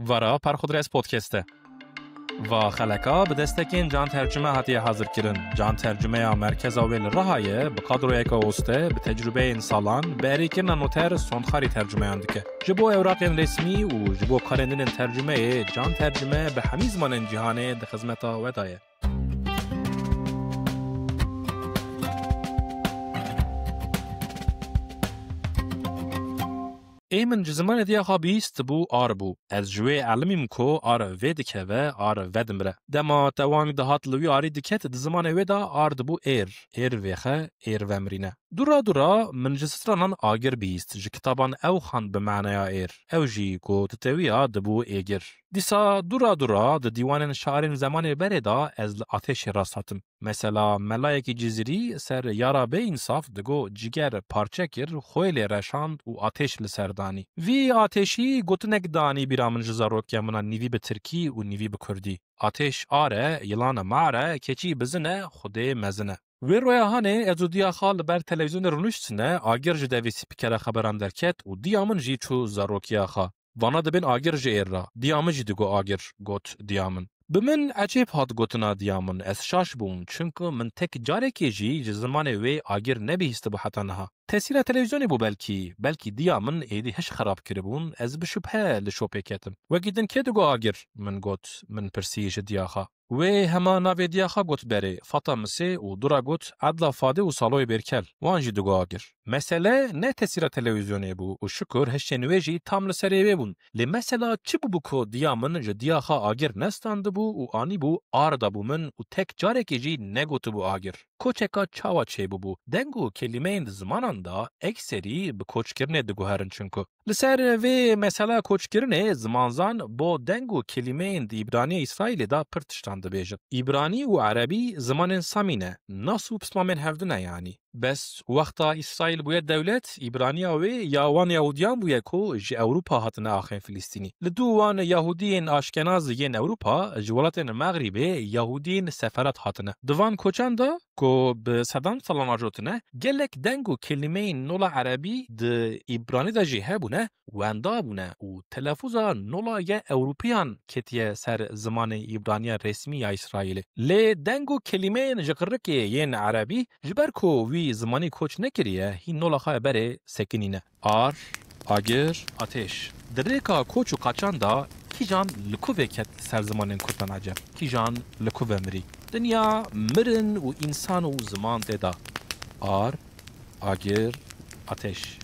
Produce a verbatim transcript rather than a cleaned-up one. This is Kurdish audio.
Vara Parxudres Podcast e. Va xeleka bi destekên Can Tercüme hatiye hazirkirin. Can Tercüme ya merkeza wê li Riha ye, bi kadroyeke oste, bi tecrubeyên salan, bi erêkirina noter sondxarî tercümeyan dike. Ji bo ewraqên resmî û ji bo karên din ên tercumeyê, Can Tercüme bi hemî zimanên cîhanê di xizmeta we de ye. Ê min ji zimanê diya xwe bihîst bû ar bû. Ez ji wê elimîm ku ar vê dikeve, ar vedimre. Dema tewang dihat li wî arî diket, di zimanê wê de ar dibû êr. Êr vêxe, êr vemirîne. Dûra dûra min ji stranan agir bihîst, ji kitaban ew xwend bi maneya êr. Ew jî ku ditewiya dibû êgir. Dîsa dûra dûra di dîwanên şairên zemanê berê de ez li atêşê rast hatim. Mesela melayekî Cizirî ser yara bê însaf digo ciger parçe kir, xwê lê reşand û atêş li ser danî. Vî atêşî gotinek danî bîra min ji zarokiya min a nîvî bi tirkî û nîvî bi kurdî. Atêş ar e, yilana mar e, keçî bizin e, xwedê mezin e. Wê roya hanê ez û diya xwe li ber televîzyonê rûniştine, agir ji devê spîkera xeberan derket û diya min jî çû zarokiya xwe. Vana dibên agir ji êr re. Diya min jî digo agir, got diya min. Bi min ecêb hat gotina diya min, ez şaş bûm, çunku min tek carekê jî ji zimanê wê agir nebihîstibû heta niha. Tesîra televîzyonê bû belkî, belkî diya min êdî hiş xerab kiribûn, ez bi şubhe li şopê ketim. Wekî din kê digo agir? Min got, min pirsî ji diya xwe. Wê hema navê diya xwe got berê, Fata Misê û dûra got Edla Fadê û Saloyê Bêrkel. Wan jî digo agir. Mesele ne tesîra televîzyonê bû û şukur hişên wê jî tam li serê wê bûn. Lê mesela çi bûbû ku diya min ji diya xwe agir nestandibû û anîbû ar dabû min û tek carekê jî negotibû agir? Koçeka çawa çêbûbû? Deng û kelîmeyên di zimanan de ekserî bi koçkirinê diguherin çinku. Li ser vê mesela koçkirinê zimanzan bo deng û kelîmeyên di Îbraniya Îsraîlê de pir tiştan dibêjin. Îbranî û erebî zimanên Samî ne, nas û pismamên hevdin e yanî. Bes wexta Îsraîl bûye dewlet, Îbraniya wê ya wan Yahudiyan bûye ku ji Ewropa hatine axê Filistînî. Li dû wan Yahudiyên Aşkenaz yên Ewropa ji welatên Mexrîbê Yahudiyên Seferad hatine. Di van koçan de ku bi sedan salan ajotine, gelek deng û kelîmeyên nola erebî di Îbranî de jî hebûne, wenda bûne û telafûza nola ye Ewropiyan ketiye ser zimanê Îbraniya resmî ya Îsraîlê. Lê deng û kelîmeyên ji qirikê yên erebî, ji ber ku wî zimanî koç nekiriye, hîn nola xwe berê sekinîne. Ar, agir, ateş. Di rêka koç û qaçan de kîjan li ku vêket ser zimanên kurdan ecem? Kîjan li ku ve mirî? Dinya mirin û însan û ziman tê de. Ar, agir, ateş.